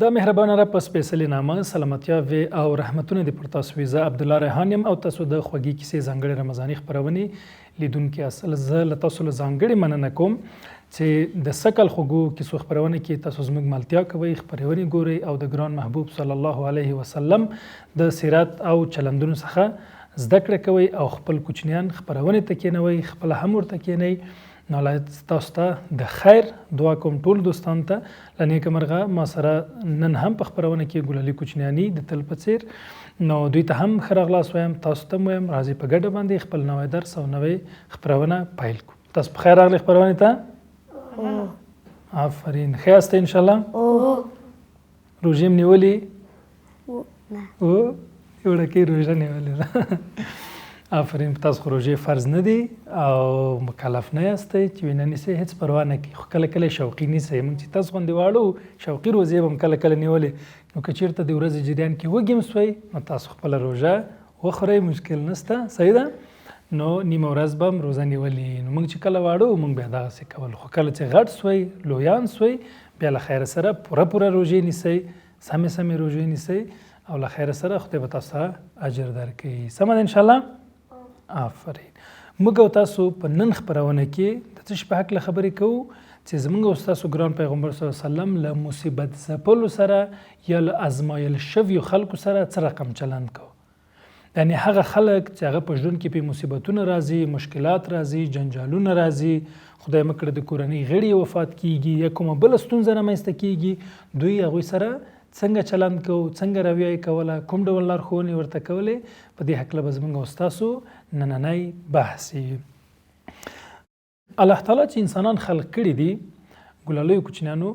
د مهربان رب په سپېڅلي نامه سلامتیا وي او رحمتونه دې پر تاسو وي. زه عبدالله ریحان یم او تاسو د خوږې کیسې ځانګړې رمضاني خپرونې لیدونکي یاست. زه له تاسو له ځانګړې مننه کوم چې د سږکال خوږو کیسو خپرونه کې تاسو زموږ ملتیا کوئ، خپرونې ګورئ او د ګران محبوب صلی الله علیه وسلم د سیرت او چلندونو څخه زده کړه کوئ او خپل کوچنیان خپرونې ته کینوئ، خپله هم ورته کینئ. نو الله تاسو ته د خیر دعا کوم ټول دوستان ته. له نیکه مرغه ما سره نن هم په خپرونه کې ګلالي کوچنیاني د تل په څیر، نو دوی ته هم ښه راغلاست وایم، تاسو ته هم وایم راځئ په ګډه باندې خپل نوی درس او نوې خپرونه پیل کړو. تاسو په خیر راغلي خپرونې ته. آفرین، ښه یاست ان شاء الله؟ روژې هم نیولي؟ نه. او یو ډکې روژه نیولې ده. آفرین، په تاسو خو روژې فرض نه دي او مکلف نه یاستئ چې وینه نیسئ، هېڅ پروا نه کوي، خو کله کله شوقي نیسئ. موږ چې تاسو غوندې واړو شوقي روزې به هم کله کله نیولې، نو که چېرته د ورځې جریان کې وږي هم سوئ نو تاسو خپله روژه وخورئ، مشکل نشته، صحیح ده؟ نو نیمه ورځ به هم روزه نیولې. نو موږ چې کله واړو موږ بیا دغسې کول، خو کله چې غټ سوئ، لویان سوئ، بیا له خیره سره پوره پوره روژې نیسئ، سمې سمې روژې نیسئ او له خیره سره خدای به تاسو ته اجر درکړي. سمه ده انشاءالله؟ آفرین. موږ او تاسو په نن خپرونه کې د څه شي په هکله خبرې کوو چې زموږ او ستاسو ګران پیغمبر صلی الله علیه وسلم له مصیبت ځپلو سره یا له ازمایل شویو خلکو سره څه رقم چلند کوو. یعنی هغه خلک چې هغه په ژوند کې په مصیبتونه راځي، مشکلات راځي، جنجالونه راځي، خدای مه کړه د کورنۍ غړي وفات کیږي یا کومه بله ستونزه رامنځته کیږي، دوی هغوی سره څنګه چلند کوو، څنګه رویه یې کوله، کوم ډول لارښوونې ورته کولې، په دې هکله به زموږ او ستاسو نننی بحث وي. الله تعالی چې انسانان خلق کړي دي ګلالیو کوچنیانو،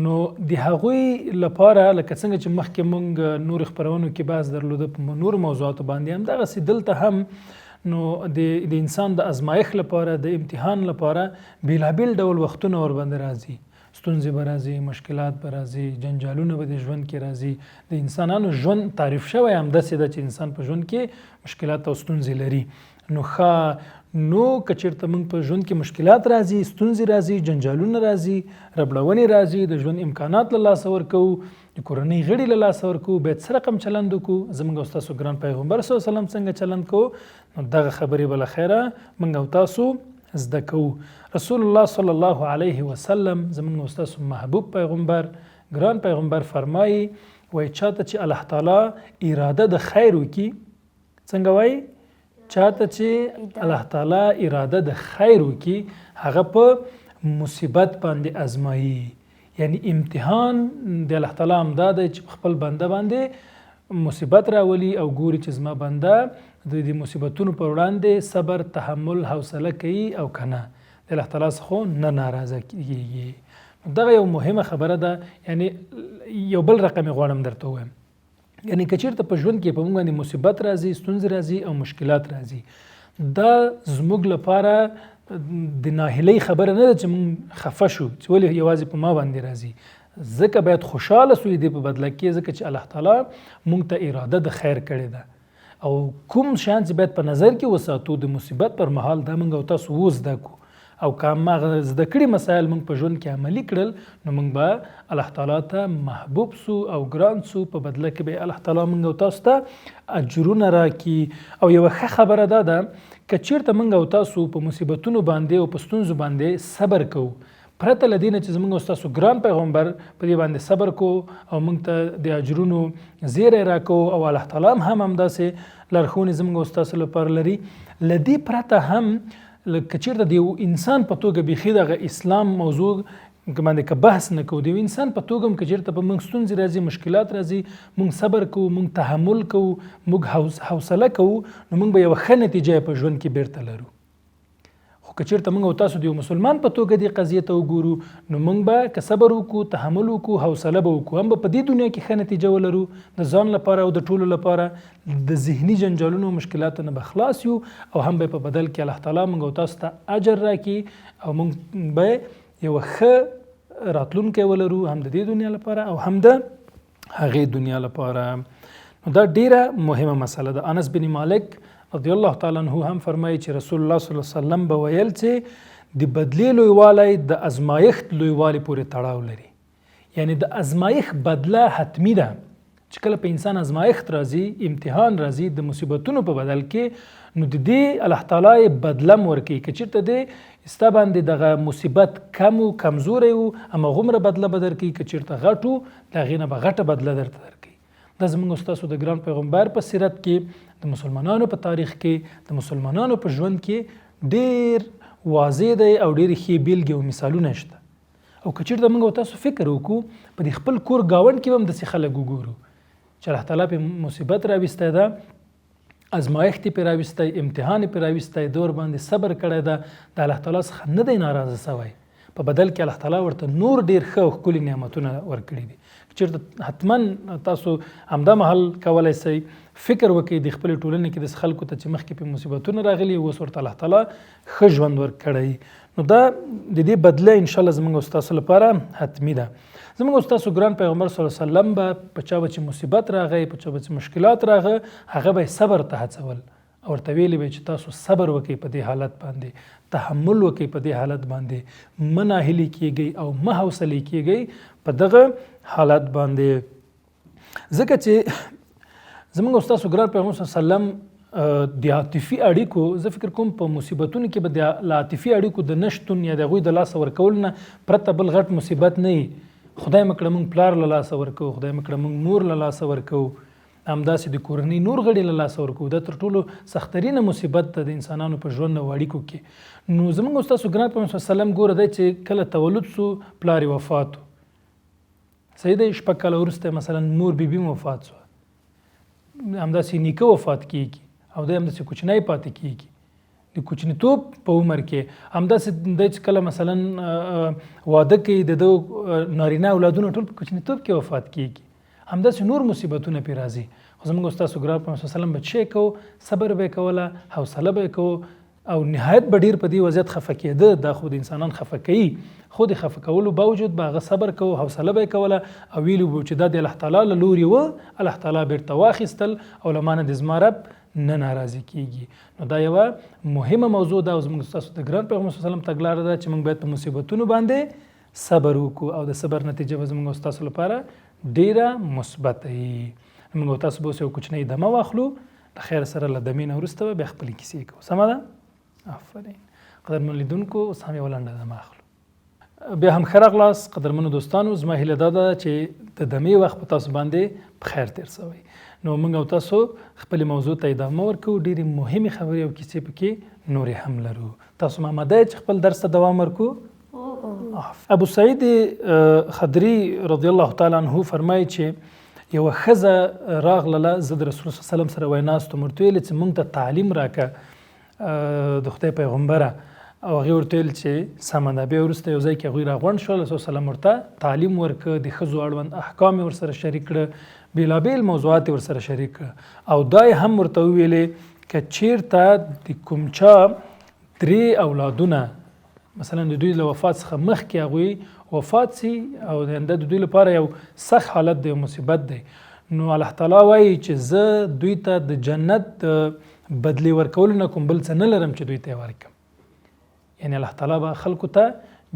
نو د هغوی لپاره لکه څنګه چې مخکې مونږ نور خپرونو کې بحث درلوده په نورو موضوعاتو باندې، همدغسې دلته هم نو د انسان د ازمایښت لپاره، د امتحان لپاره بیلابیل ډول وختونه ورباندې راځي. ستونزې به راځي، مشکلات به راځي، جنجالونه به د ژوند کې راځي. د انسانانو ژوند تعریف شوی همداسې ده چې انسان په ژوند کې مشکلات او ستونزې لري. نو ښه، نو که چېرته موږ په ژوند کې مشکلات راځي، ستونزې راځي، جنجالونه راځي، ربړونې راځي، د ژوند امکانات له لاسه ورکوو، د کورنۍ غړي له لاسه ورکوو، باید څه رقم چلند وکړو؟ زموږ او ستاسو ګران پیغمبر صلی الله علیه وسلم څنګه چلند کوو؟ نو دغه خبرې به له خیره موږ او تاسو زده کوو. رسول الله صلی الله علیه وسلم زموږ او ستاسو محبوب پیغمبر، ګران پیغمبر فرمایي، وایي چاته چې الله تعالی اراده د خیر وکړي، څنګه وایي؟ چاته چې الله تعالی اراده د خیر وکړي هغه په مصیبت باندې ازمایي. یعنی امتحان د الله تعالی همدا دی چې په خپل بنده باندې مصیبت راولي او ګوري چې زما بنده د دې مصیبتونو پر وړاندې صبر، تحمل، حوصله کوي او که نه، د الله تعالی څخه نه ناراضه کیږي. دغه یو مهمه خبره ده. یعنی یو بل رقم یې غواړم درته ووایم، یعنی که چېرته په ژوند کې په موږ باندې مصیبت راځي، ستونزې راځي او مشکلات راځي، دا زموږ لپاره د ناهیلۍ خبره نه ده چې موږ خفه شو چې ولې یوازې په ما باندې راځي، ځکه باید خوشحاله شو دې په بدله کې، ځکه چې الله تعالی موږ ته اراده د خیر کړې ده. او کوم شیان چې باید په نظر کې وساتو د مصیبت پر مهال، دا موږ او تاسو و زده کړو او که هماغه زده کړي مسایل موږ په ژوند کې عملي کړل، نو موږ به الله تعالی ته محبوب سو او ګران سو، په بدله کې به الله تعالی موږ او تاسو ته اجرونه راکړي. او یوه ښه خبره دا ده که چیرته موږ او تاسو په مصیبتونو باندې او په ستونزو باندې صبر کوو، پرته له دې نه چې زموږ او ستاسو ګران پیغمبر په دې باندې صبر کو او موږ ته د اجرونو زیری راکو او الله تعالی هم همداسې لارښوونې زموږ او ستاسو لپاره لري، له دې پرته هم که چیرته د یو انسان په توګه بیخي دغه اسلام موضوع باندې که بحث نه کوو، د یو انسان په توګه هم که چیرته په موږ ستونزې راځي، مشکلات راځي، موږ صبر کوو، موږ تحمل کوو، موږ حوصله کوو، نو موږ به یوه ښه نتیجه په ژوند کې بیرته لرو. خو که چیرته موږ او تاسو د یو مسلمان په توګه دې قضیې ته وګورو، نو موږ به که صبر وکړو، تحمل وکړو، حوصله به وکړو، هم به په دې دنیا کې ښه نتیجه ولرو د ځان لپاره او د ټولو لپاره، د ذهني جنجالونو او مشکلاتو نه به خلاص یو، او هم به په بدل کې الله تعالی موږ او تاسو ته اجر راکړي او موږ به یوه ښه راتلونکی ولرو، هم د دې دنیا لپاره او هم د هغې دنیا لپاره. نو دا ډیره مهمه مسله ده. انس بن مالک رضی الله تعالی عنہ هم فرمایي چې رسول الله صلی الله علیه وسلم به ویل چې د بدلې لویوالی د ازمایښت لویوالي پورې تړاو لري. یعنی د ازمایښت بدله حتمی ده. چې کله په انسان ازمایښت راځي، امتحان راځي د مصیبتونو په بدل کې، نو د دې الله تعالی یې بدله هم ورکوي. که چېرته دې ستا باندې دغه مصیبت کم و کمزوری و، هماغومره بدله به درکوي، که چېرته غټ و د هغې نه به غټه بدله درته درکوي. دا زموږ ستاسو د ګران پیغمبر په سیرت کې، د مسلمانانو په تاریخ کې، د مسلمانانو په ژوند کې ډېر واضح دی او ډېرې ښې بېلګې او مثالونه شته. او که چېرته موږ او تاسو فکر وکړو، په دې خپل کور ګاونډ کې به هم داسې خلک وګورو چې الله تعالی پرې مصیبت راویستی ده، ازمایښت یې پرې راویستی، امتحان یې پرې راویستی، ده ورباندې صبر کړی ده، د الله تعالی څخه نه دی ناراضه سوی، په بدل کې الله تعالی ورته نور ډېر ښه او ښکلي نعمتونه ورکړي دي. که چېرته حتما تاسو همدا مهال کولی سئ فکر وکړئ د خپلې ټولنې کې داسې خلکو ته چې مخکې پرې مصیبتونه راغلي، اوس ورته الله تعالی ښه ژوند ورکړی. نو دا د دې بدله ان شاء الله زموږ او ستاسو لپاره حتمي ده. زموږ او ستاسو ګران پیغمبر صلی الله علیه وسلم به په چا به چې مصیبت راغی، په چا به چې مشکلات راغی، هغه به یې صبر ته هڅول او ورته ویلي به چې تاسو صبر وکړئ په دې حالت باندې، تحمل وکړئ په دې حالت باندې، مه ناهیلي کیږئ او مه حوصلې کیږئ په دغه حالت باندې. ځکه چې زموږ او ستاسو ګران پیغمبر صلی الله علیه وسلم د عاطفي اړیکو، زه فکر کوم په مصیبتونو کې به د عاطفي اړیکو د نشتون یا د هغوی د لاسه ورکولو نه پرته بل غټ مصیبت نه وي. خدای مه کړه موږ پلار له لاسه ورکوو، خدای مه کړه موږ مور له لاسه ورکوو، همداسې د کورنۍ نور غړي له لاسه ورکوو. دا تر ټولو سخترینه مصیبت ده د انسانانو په ژوند او اړیکو کې. نو زموږ او ستاسو ګران پیغمبر صلی الله علیه وسلم ګوره دی چې کله تولد سو، پلار یې وفات و، صحیح دی، شپږ کاله وروسته مثلا مور بیبي هم وفات سوه، همداسې نیکه وفات کیږي او دی همداسې کوچنی پاتې کیږي. د کوچنیتوب په عمر کې همداسې دی چې کله مثلا واده کوي، د ده نارینه اولادونه ټول په کوچنیتوب کې وفات کیږي، همداسې نور مصیبتونه پرې راځي. خو زموږ او ستاسو ګران پیغمبر صلی الله علیه وسلم به څه کوو؟ صبر به یې کوله، حوصله به یې کوو او نهایت به ډېر په دې وضعیت خفه کېده. دا خو د انسانان خفه کوي، خو د خفه کولو باوجود به هغه صبر کوو، حوصله به یې کوله او ویلي به چې دا د الله تعالی له لوري و، الله تعالی بېرته واخیستل او له ما نه د زما رب نه ناراضي کیږي. نو دا یوه مهمه موضوع ده او زموږ ستاسو د ګران پیغمبر صلی الله علیه وسلم تګلاره ده چې موږ باید په مصیبتونو باندې صبر وکړو او د صبر نتیجه به زموږ او ستاسو لپاره ډېره مثبته وي. موږ او تاسو به اوس یو کوچنۍ دمه واخلو، د خیر سره له دمې نه وروسته به بیا خپلې کیسې کوو. سمه ده؟ آفرین. قدرمنو لیدونکو، اوس هم یوه لنډه دمه اخلو. بیا هم ښه راغلاست قدرمنو دوستانو. زما هیله دا ده چې د دمې وخت په تاسو باندې په خیر تېر سوی. نو موږ او تاسو خپلې موضوع ته ادامه ورکوو، ډېرې مهمې خبرې او کیسې پکې نورې هم لرو. تاسو آماده یئ چې خپل درس ته دوام ورکړو؟ ابو سعید خدری رضی الله تعالی عنه فرمایي چې یوه ښځه راغلله، زه د رسول الله صلی الله علیه وسلم سره وای ناست وم، ورته ویل چې موږ ته تعلیم راکړه د خدای پیغمبره، او هغې ورته ویل چې سمه ده. بیا وروسته یو ځای کې هغوی راغونډ شول، رسول الله صلی الله علیه وسلم ورته تعلیم ورکړ، د ښځو اړوند احکام یې ورسره شریک کړه، بېلابېل موضوعات یې ورسره شریک کړه، او دا یې هم ورته وویلې که چیرته د کوم چا درې اولادونه مثلا د دوی له وفات څخه مخکې هغوی وفات سي او د دوی لپاره یو سخت حالت دی، مصیبت دی، نو الله تعالی وایي چې زه دوی ته د جنت د بدلې ورکولو نه کوم بل څه نه لرم چې دوی ته یې ورکړم. یعنی الله تعالی به خلکو ته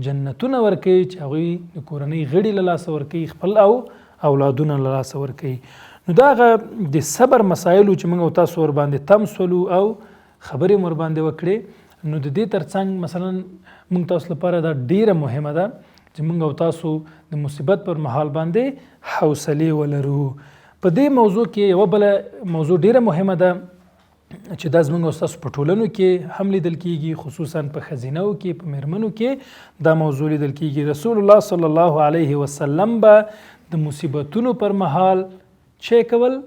جنتونه ورکوي چې هغوی د کورنۍ غړي له لاسه ورکوي، خپل او اولادونه له لاسه ورکوي. نو دا هغه د صبر مسایلو چې موږ او تاسو ورباندې تم سولو او خبرې مو ورباندې وکړې. نو د دې ترڅنګ مثلا موږ تاسو لپاره دا ډیره مهمه ده چې موږ او تاسو د مصیبت پر مهال باندې حوصلې ولرو. په دې موضوع کې یوه بله موضوع ډیره مهمه ده چې دا زموږ او ستاسو په ټولنو کې هم لیدل کیږي، خصوصا په ښځینهو کې، په میرمنو کې دا موضوع لیدل کیږي. رسول الله صلی الله علیه وسلم به د مصیبتونو پر مهال چې کول،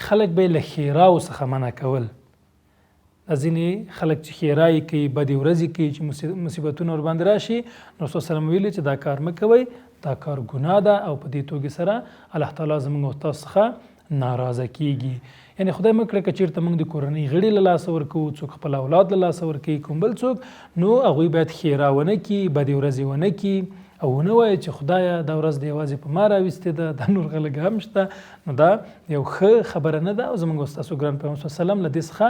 خلک به یې له ښېراو څخه منع کول. ځینې خلک چې ښېرا یې کوي، بدې ورځې کوي، چې مصیبتونه ورباندې راشي، نو رسول الله ویلي چې دا کار مه کوئ، دا کار ګناه ده او په دې توګه سره الله تعالی زموږ او تاسو څخه ناراضه کیږي. یعنی خدای مه کړه که چیرته موږ د کورنۍ غړي له لاسه ورکوو، څوک خپل اولاد له لاسه ورکوي، کوم بل څوک، نو هغوی باید ښېرا ونه کړي، بدې ورځې ونه کړي او ونه وایي چې خدایه دا ورځ دې یوازې په ما راویستې ده، دا نور خلک هم شته. نو دا یو ښه خبره نه ده او زموږ او ستاسو ګران پیغمبر صلی الله علیه وسلم له دې څخه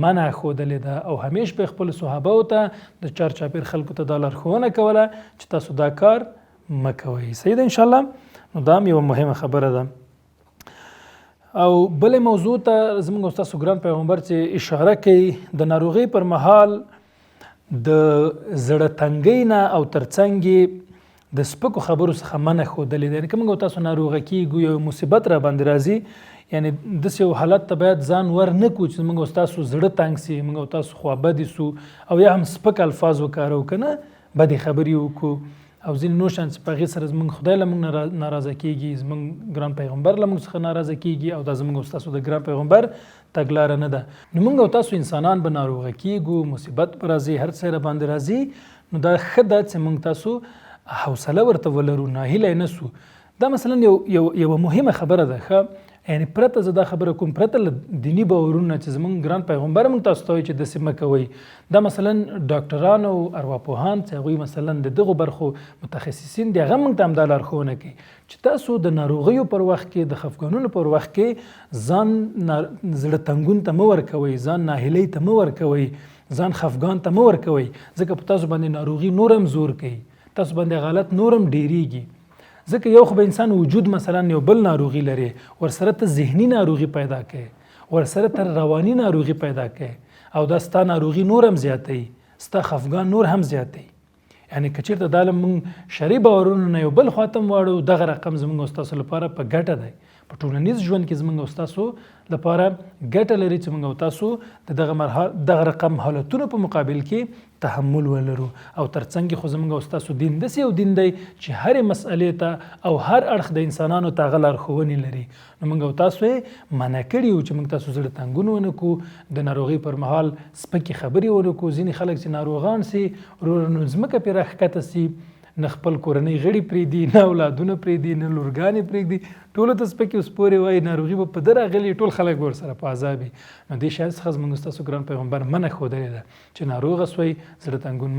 منع ښودلې ده او همیش به خپل صحابو ته، د چار چاپېر خلکو ته دا لارښوونه کوله چې تاسو دا کار مه کوئ. صحیح ده انشاءالله. نو دا هم یوه مهمه خبره ده. او بلې موضوع ته زموږ او ستاسو ګران پیغمبر چې اشاره کوي، د ناروغۍ پر مهال د زړه تنګۍ نه او ترڅنګ یې د سپکو خبرو څخه منع ښودلې ده. یعنې که موږ او تاسو ناروغه کیږو، یو مصیبت را باندې راځي، یعنې داسې یو حالت ته باید ځان ور نه کړو چې موږ او تاسو زړه تنګ سي، موږ او تاسو خوابدي سو او یا هم سپک الفاظ وکاروو، که نه بدې خبرې وکړو او ځینې نور شیان چې په هغې سره زموږ خدای له موږ ناراضه کیږي، زموږ ګران پیغمبر له موږ څخه ناراضه کیږي، او دا زموږ او ستاسو د ګران پیغمبر تګلاره نه ده. نو موږ او تاسو انسانان به ناروغه کیږو، مصیبت به راځي، هر څه راباندې راځي، نو دا ښه ده چې موږ تاسو حوصله ورته ولرو، ناهیلی نه سو. دا مثلا یو یو یوه مهمه خبره ده. ښه، یعنې پرته زه دا خبره کوم، پرته له دیني باورونو چې زموږ ګران پیغمبر موږ تاسو ته وایي چې داسې مه کوئ، دا مثلا ډاکټران او ارواپوهان چې هغوی مثلا د دغو برخو متخصصین دي، هغه موږ ته همدا لارښوونه کوي چې تاسو د ناروغیو پر وخت کې، د خفګانونو پر وخت کې ځان زړه تنګون ته مه ورکوئ، ځان ناهیلۍ ته مه ورکوئ، ځان خفګان ته مه ورکوئ، ځکه په تاسو باندې ناروغي نور هم زور کوي، تاسو باندې غلط نور هم ډېرېږي. ځکه یو خو به انسان وجود مثلا یو بل ناروغي لري، ورسره ته ذهني ناروغي پیدا کوي، ورسره ته رواني ناروغي پیدا کوي، او دا ستا ناروغي نور هم زیاتوي، ستا خفګان نور هم زیاتوي. یعنې که چېرته دا له موږ شرعي باورونو نه یو بل خواته هم واړو، دغه رقم زموږ او ستاسو لپاره په ګټه دی، په ټولنیز ژوند کې زموږ او ستاسو لپاره ګټه لري چې موږ او تاسو د دغه رقم حالتونو په مقابل کې تحمل ولرو. او ترڅنګ خو زموږ او ستاسو دین داسې یو دین دی چې هرې مسئلې ته او هر اړخ د انسانانو ته هغه لارښوونې لري. نو موږ او تاسو یې منع کړي یو چې موږ تاسو زړه تنګون ونه کړو، د ناروغۍ پر مهال سپکې خبرې ونه کړو. ځینې خلک چې ناروغان سي، وروره نو ځمکه پرې راښکته سي، نه خپل کورنۍ غړي پرېږدي، نه اولادونه پرېږدي، نه لورګانې پرېږدي، ټولو ته سپکې او سپورې وایي، ناروغي به په ده راغلي، ټول خلک به ورسره په عذاب وي. نو دې شیان څخه زموږ ستاسو ګران پیغمبر منع ښودلې ده چې ناروغه سوئ، زړه تنګون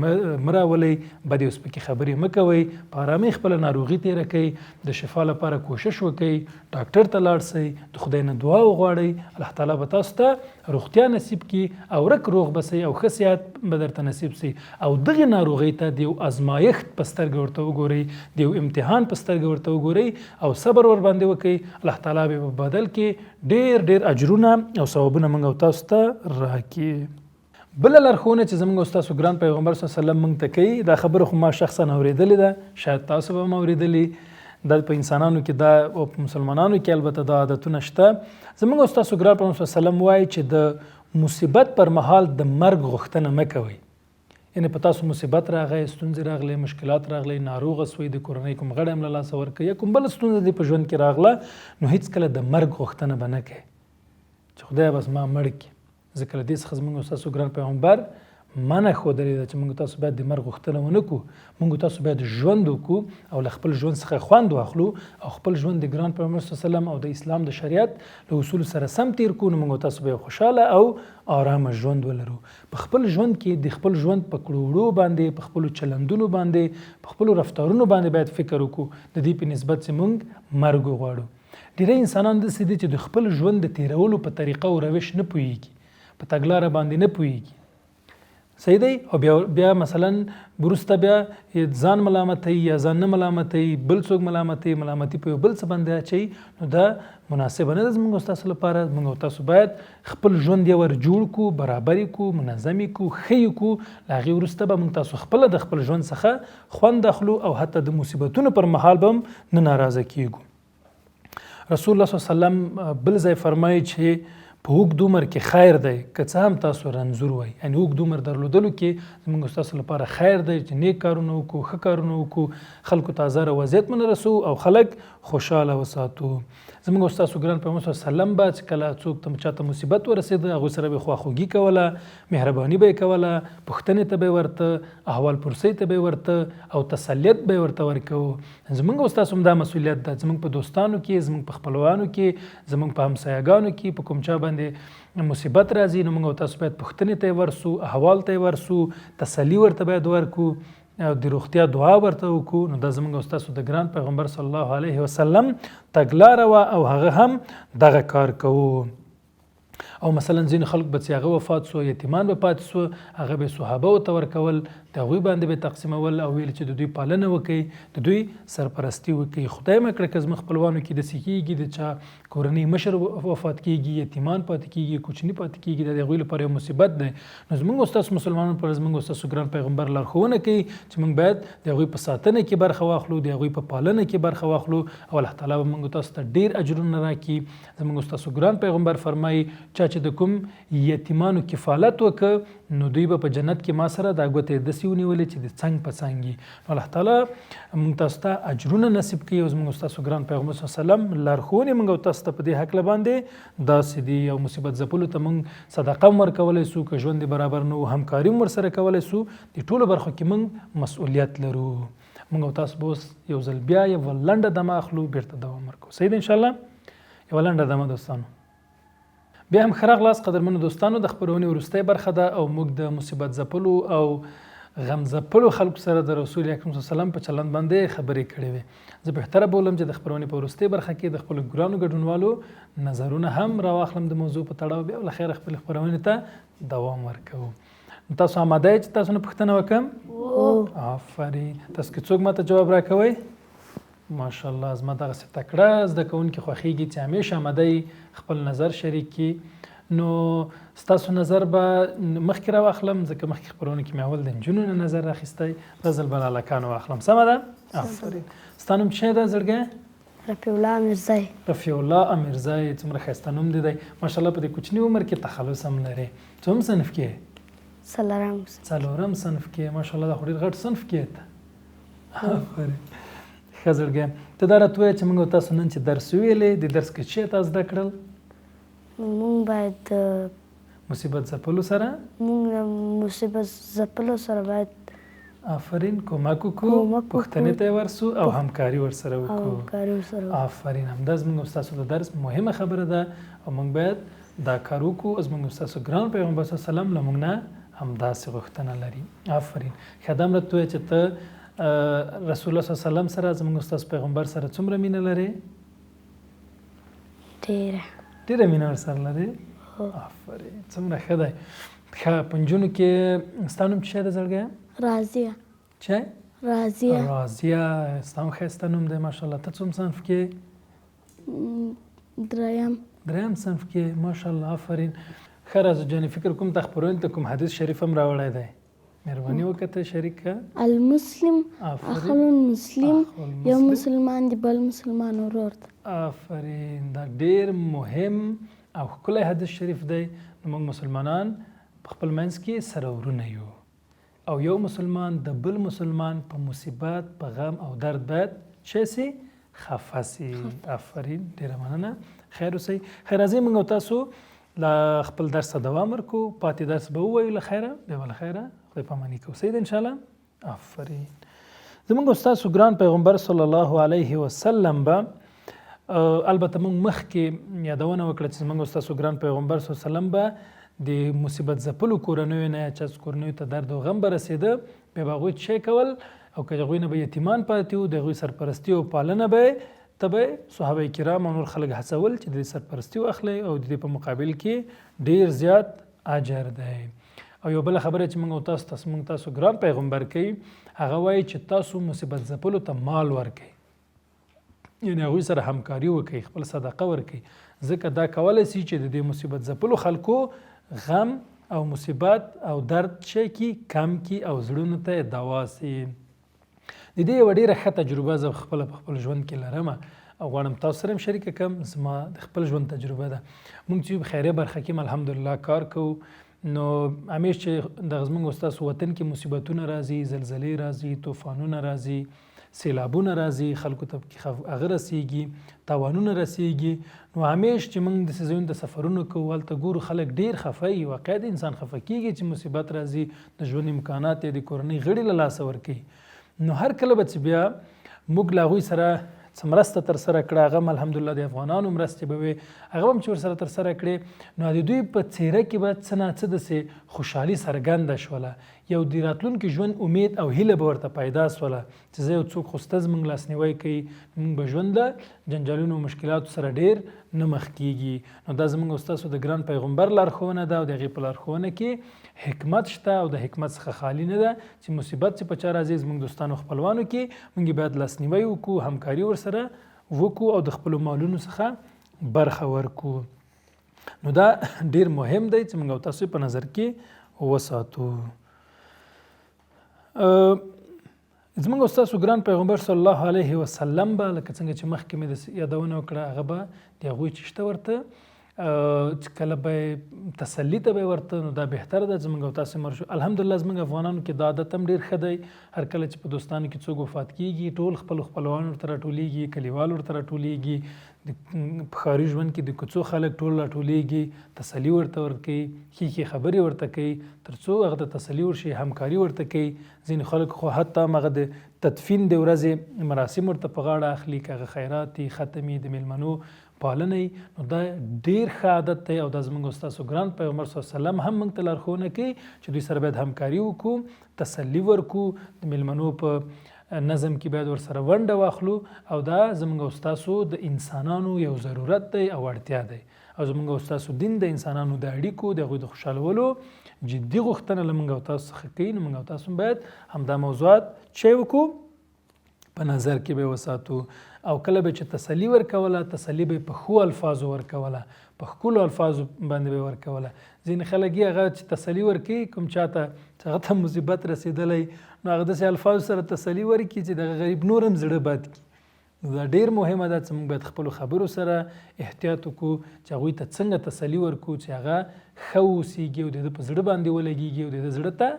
مه راولئ، بدې او سپکې خبرې مه کوئ، په ارامۍ خپله ناروغي تېره کړئ، د شفا لپاره کوشش وکړئ، ډاکټر ته لاړ سئ، د خدای نه دعا وغواړئ، الله تعالی به تاسو ته روغتیا نصیب کړي او ورک روغ به سئ او ښه صحت به درته نصیب سي. او دغې ناروغۍ ته د یو ازمایښت په سترګه ورته وګورئ، د یو امتحان په سترګه ورته وګورئ او صبر ورباندې وکړئ. الله تعالی به په بدل کې ډېر ډېر اجرونه او ثوابونه موږ او تاسو ته راکړي. بله لارښوونه چې زموږ او ستاسو ګران پیغمبر صلی الله علیه وسلم موږ ته کوي، دا خبره خو ما شخصا اورېدلې ده، شاید تاسو به هم اورېدلې، دا په انسانانو کې دا او په مسلمانانو کې البته دا عادتونه شته. زموږ او ستاسو ګران پیغمبر صلی الله علیه وسلم وایي چې د مصیبت پر مهال د مرګ غوښتنه مه کوئ. یعنې په تاسو مصیبت راغی، ستونزې راغلې، مشکلات راغلې، ناروغه سوئ، د کورنۍ کوم غړی هم له لاسه ورکوي یا کوم بله ستونزه دې په ژوند کې راغله، نو هیڅکله د مرګ غوښتنه به نه کوې چې خدای بس ما مړ کړي. ځکه له دې څخه زموږ او ستاسو ګران پیغمبر منع ښودلې ده چې موږ تاسو باید د مرګ غوښتنه ونه کړو، موږ تاسو باید ژوند وکړو او له خپل ژوند څخه خوند واخلو او خپل ژوند د ګران پیغمبر صلی الله علیه وسلم او د اسلام د شریعت له اصولو سره سم تیر کړو. نو موږ تاسو به خوشحاله او آرامه ژوند ولرو. په خپل ژوند کې د خپل ژوند په کړو وړو باندې، په خپلو چلندونو باندې، په خپلو رفتارونو باندې باید فکر وکړو، د دې په نسبت چې موږ مرګ وغواړو. ډېری انسانان داسې دي چې د خپل ژوند د تېرولو په طریقه او روش نه پوهېږي، په تګلاره باندې نه پوهېږي، صحیح دی. او بیا مثلا وروسته بیا ځان ملامتوي یا ځان نه ملامتوي، بل څوک ملامتوي، ملامتي په یو بل څه باندې اچوي. نو دا مناسبه نه ده زموږ او ستاسو لپاره. موږ او تاسو باید خپل ژوند یو ور جوړ کړو، برابر یې کړو، منظم یې کړو، ښه یې کړو. له هغې وروسته به موږ تاسو خپله د خپل ژوند څخه خوند اخلو او حتی د مصیبتونو پر مهال به هم نه ناراضه کیږو. رسول الله صلی الله علیه وسلم بل ځای فرمایي چې په اوږد عمر کې خیر دی که څه هم تاسو رنځور وئ. یعنې اوږد عمر درلودلو کې زموږ او ستاسو لپاره خیر دی چې نیک کارونه وکړو، ښه کارونه وکړو، خلکو ته ازار او اذیت مو نه رسوو او خلک خوشحاله وساتو. زموږ او ستاسو ګران پیغمبر صلی الله علیه وسلم به چې کله څوک ته چاته مصیبت ورسېده، هغوی سره به خواخوږي کوله، مهرباني به یې کوله، پوښتنې ته به یې ورته، احوال پرسۍ ته به یې ورته او تسلیت به یې ورته ورکوو. زموږ او ستاسو هم دا مسؤلیت ده، زموږ په دوستانو کې، زموږ په خپلوانو کې، زموږ په همسایهګانو کې په کوم چا باندې مصیبت راځي، نو موږ او تاسو باید پوښتنې ته یې ورسو، احوال ته یې ورسو، تسلي ورته باید ورکړو او د روغتیا دعا ورته وکړو. نو دا زموږ او ستاسو د ګران پیغمبر صلی الله علیه وسلم تګلاره وه او هغه هم دغه کار کوو. او مثلا ځینې خلک به چې هغه وفات سو، یتیمان به پاتې سو، هغه به صحابه ته ورکول، د هغوی باندې به تقسیمول او ویل چې د دوی پالنه وکړي، د دوی سرپرستي وکړي. خدای مه کړه که زموږ خپلوانو کې داسې کېږي، د چا کورنۍ مشر وفات کېږي، یتیمان پاتې کېږي، کوچني پاتې کېږي، دا د هغوی لپاره یو مصیبت دی. نو زموږ او ستاسو مسلمانانو لپاره زموږ او ستاسو ګران پیغمبر لارښوونه کوي چې موږ باید د هغوی په ساتنه کې برخه واخلو، د هغوی په پالنه کې برخه واخلو، او الله تعالی به موږ تاسو ته ډېر اجرونه راکړي. زموږ او ستاسو ګران پیغمبر فرمایي، چا چې د کوم یتیمانو کفالت وکړ نو دوی به په جنت کې ما سره دا ګوتې داسې ونیولې چې د څنګ په څنګ وي. نو الله تعالی موږ تاسو ته اجرونه نصیب کړي، او زموږ او ستاسو ګران پیغمبر صلی الله علیه وسلم لارښوونې موږ او تاسو ته په دې هکله باندې داسې دي. او مصیبت ځپلو ته موږ صدقه هم ورکولی سو، که ژوند یې برابر نه و همکاري هم ورسره کولی سو. د ټولو برخو کې موږ مسؤلیت لرو. موږ او تاسو به اوس یو ځل بیا یوه لنډه دمه اخلو، بیرته دوام ورکوو. صحیح ده انشاءالله؟ یوه لنډه دمه دوستانو. بیا هم ښه راغلاست قدرمنو دوستانو، د خپرونې وروستۍ برخه ده او موږ د مصیبت ځپلو او غم ځپلو خلکو سره د رسول اکرم صلی الله علیه وسلم په چلند باندې خبرې کړې وې. زه بهتره بولم چې د خپرونې په وروستۍ برخه کې د خپلو ګرانو ګډونوالو نظرونه هم راواخلم د موضوع په تړاو، بیا له خیره خپلې خپرونې ته دوام ورکوو. نو تاسو آماده یئ چې تاسو نه پوښتنه وکړم؟ آفرین. تاسو کې څوک ماته جواب راکوئ؟ ماشاءالله، زما دغسې تکړه زده کوونکي خوښېږي چې همیشه آماده یي خپل نظر شریک کړي. نو ستاسو نظر به مخکې راواخلم، ځکه مخکې خپرونو کې مې اول د نجونو نه نظر راخیستی، دا ځل به له هلکانو واخلم. سمه ده؟ آفرین. ستا نوم څه ده زړګی؟ رفیع الله امیرزی. رفیع الله امیرزی، څومره ښایسته نوم دې دی ماشاءالله. په دې کوچني عمر کې تخلص هم لرې. څوم صنف کې؟ څلورم صنف. څلورم صنف کې، ماشاءالله، دا خو ډېر غټ صنف کې ته. آفرین. ښه زړګی، ته دا راته ووایه چې موږ او تاسو نن چې درس وویلې، د درس کې څه تا زده کړل؟ موږ باید مصیبت ځپلو سره، موږ د مصیبت ځپلو سره باید آفرین کومک وکړو، پوښتنې ته یې ورسو او همکاري ورسره وکړو. آفرین. همدا زموږ او ستاسو د درس مهمه خبره ده او موږ باید دا کار وکړو. زموږ او ستاسو ګران پیغمبر صلی الله علیه وسلم له موږ نه همداسې غوښتنه لري. آفرین. ښه، دا هم راته ووایه چې ته رسول الله صلی الله علیه وسلم سره، زموږ او ستاسو پیغمبر سره څومره مینه لرې؟ ډېره. ډېره مینه ورسره لرې؟ آفرین، څومره ښه دی. ښه، په نجونو کې ستا نوم څه دی زړګی؟ راضیه. چه؟ راضیه. راضیه، ستا هم ښایسته نوم دی ماشاءالله. ته څوم صنف کې؟ دریم. دریم صنف کې، ماشاءالله، آفرین. ښه راضیه جانې، فکر کوم تا خپرونې ته کوم حدیث شریف هم راوړی دی، مهرباني وکړه ته شریک کړه. المسلم اخو المسلم، یو مسلمان دی بل مسلمان ورور دی. آفرین، دا ډېر مهم او ښکلی حدیث شریف دی. نو موږ مسلمانان په خپل منځ کې سره ورونه یو، او یو مسلمان د بل مسلمان په مصیبت، په غم او درد باید څه سي؟ خفه سي. آفرین، ډېره مننه، خیر اوسئ. خیر راځئ موږ او تاسو له خپل درس ته دوام ورکړو، پاتې درس به ووایو له خیره، بیا به له خیره خدای پاماني کوو. صحیح ده انشاءالله؟ آفرین. زموږ او ستاسو ګران پیغمبر صلی الله علیه وسلم به البته موږ مخکې یادونه وکړه چې زموږ او ستاسو ګران پیغمبر صلی الله علیه وسلم به د مصیبت ځپلو کورنیو نه چې کورنیو ته درد او غم به رسېده، بیا به هغوی څه کول، او که د هغوی نه به یتیمان پاتې وو، د هغوی سرپرستي او پالنه به ته به صحابه کرام او نور خلک هڅول چې د دې سرپرستي واخلي، او د دې په مقابل کې ډېر زیات اجر دی. او یو بله خبره چې موږ او تاسو ته موږ تاسو ګران پیغمبر کوي، هغه وایي چې تاسو مصیبت ځپلو ته مال ورکئ، یعنې هغوی سره همکاري وکړئ، خپل صدقه ورکئ، ځکه دا کولی سي چې د دې مصیبت ځپلو خلکو غم او مصیبت او درد چې کی کم کی او زړونو ته یې دوا سي. د دې یوه ډېره ښه تجربه زه خپله په خپل ژوند کې لرم او غواړم تاسو سره هم شریکه کړم. زما د خپل ژوند تجربه ده. موږ چې په خیریه برخه کې هم الحمدلله کار کوو، نو همیش چې دغه زموږ او ستاسو وطن کې مصیبتونه راځي، زلزلې راځي، طوفانونه راځي، سیلابونه راځي، خلکو ته پکې هغه رسیږي، تاوانونه رسیږي، نو همیش چې موږ داسې ځایونو ته سفرونه کوو، هلته ګورو خلک ډېر خفه وي. واقعا د انسان خفه کېږي چې مصیبت راځي، د ژوند امکانات یې د کورنۍ غړي له لاسه ورکوي. نو هر کله به چې بیا موږ له هغوی سره څه مرسته ترسره کړه، هغه هم الحمدلله د افغانانو مرستې به وې، هغه هم چې ورسره ترسره کړې، نو د دوی په څېره کې به څه ناڅه داسې خوشحالي څرګنده شوله. یو د راتلونکي ژوند امید او هیله به ورته پیدا سوله چې زه یو څوک خو سته زموږ لاسنیوی کوي، موږ به ژوند له جنجالونو او مشکلاتو سره ډیر نه مخ کیږي. نو دا زموږ او ستاسو د ګران پیغمبر لارښوونه ده او د هغې په لارښوونه کې حکمت شته او د حکمت څخه خالي نه ده چې مصیبت چې په چا راځي زموږ دوستانو خپلوانو کې موږ یې باید لاسنیوی وکړو، همکاري ورسره وکړو او د خپلو مالونو څخه برخه ورکړو. نو دا ډیر مهم دی چې موږ او تاسو په نظر کې وساتو. زموږ او ستاسو ګران پیغمبر صلی الله علیه وسلم به لکه څنګه چې مخکې مې د یادونه وکړه، هغه به د هغوی چې شته ورته چې کله به تسلی ته به ورته، نو دا بهتره ده زموږ او تاسو مر شو. الحمدلله زموږ افغانانو کې دا عادت هم ډیر ښه دی، هر کله چې په دوستانو کې څوک وفات کیږي ټول خپل خپلوان ورته راټولیږي، کلیوال ورته راټولیږي، د په ښاري ژوند کې د کوڅو خلک ټول راټولیږي، تسلي ورته ورکوي، ښې ښې خبرې ورته کوي، تر څو هغه ته تسلي ورشي، همکاري ورته کوي. ځینې خلک خو حتی هغه د تدفین د ورځې مراسم ورته په غاړه اخلي، که هغه خیرات وي، ختم وي، د میلمنو پالنه وي. نو دا ډیر ښه عادت دی او دا زموږ او ستاسو ګران پیغمبر صلی الله علیه وسلم هم موږ ته لارښوونه کوي چې دوی سره باید همکاري وکړو، تسلي ورکړو، د میلمنو په نظم کې باید ورسره ونډه واخلو او دا زموږ او ستاسو د انسانانو یو ضرورت دی او اړتیا دی او زموږ او ستاسو دین د انسانانو د اړیکو د هغوی د خوشحالولو جدي غوښتنه له موږ او تاسو څخه کوي. نو موږ او تاسو باید همدا موضوعات چې وکړو په نظر کې به وساتو او کله به چې تسلی ورکوله، تسلی به په ښو الفاظو ورکوله، په ښکلو الفاظو باندې به ورکوله. ځینې خلک یې هغه چې تسلی ورکوي کوم چاته چې هغه ته مصیبت رسېدلی، نو هغه داسې الفاظو سره تسلی ورکړي چې دغه غریب نور هم زړه بد کړي. نو دا ډېر مهمه ده چې موږ باید خپلو خبرو سره احتیاط وکړو چې هغوی ته څنګه تسلی ورکړو چې هغه ښه واوسېږي او د ده په زړه باندې ولګېږي او د ده زړه ته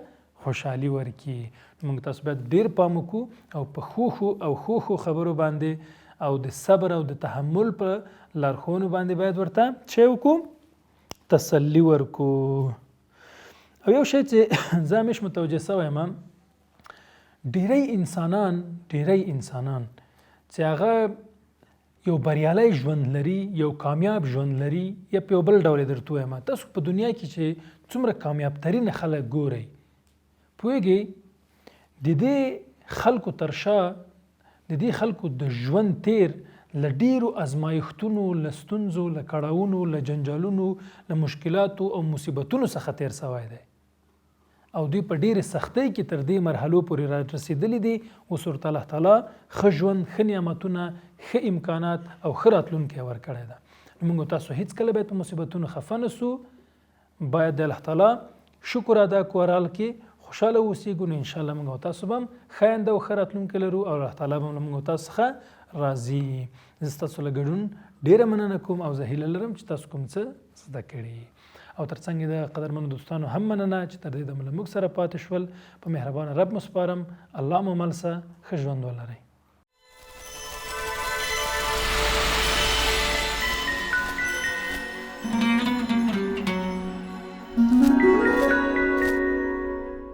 خوشحالي ورکړي. نو موږ تاسو باید ډیر پام وکړو او په ښو ښو او ښو ښو خبرو باندې او د صبر او د تحمل په لارښوونو باندې باید ورته څه وکړو، تسلی ورکړو. او یو شی چې زه همیش متوجه سوی یم، ډیری انسانان چې هغه یو بریالی ژوند لري، یو کامیاب ژوند لري، یا په یو بل ډول یې درته ووایم، تاسو په دنیا کې چې څومره کامیاب ترین خلک ګورئ، پوهېږئ د دې خلکو تر شا د دې خلکو د ژوند تیر له ډیرو ازمایښتونو، له ستونزو، له کړاوونو، له جنجالونو، له مشکلاتو او مصیبتونو څخه تیر سوی دی او دوی په ډېرې سختۍ کې تر دې مرحلو پورې را رسېدلي دي. اوس ورته الله تعالی ښه ژوند، ښه نعمتونه، ښه امکانات او ښه راتلونکی ورکړی ده. نو موږ تاسو هیڅکله باید په مصیبتونو خفه نه سو، باید د الله تعالی شکر ادا کړو، هر حال کې خوشحاله اوسېږو. نو انشاءالله موږ او تاسو به هم ښه آینده او ښه راتلونکی لرو او الله تعالی به هم له موږ او تاسو څخه راضي. زه ستاسو له ګډون ډېره مننه کوم او زه هیله لرم چې تاسو کوم څه زده کړي. او ترڅنګ د قدرمنو دوستانو هم مننه چې تر دې دمه له موږ سره پاتې شول. په مهربان رب مو سپارم. الله مو مل سه، ښه ژوند ولرئ.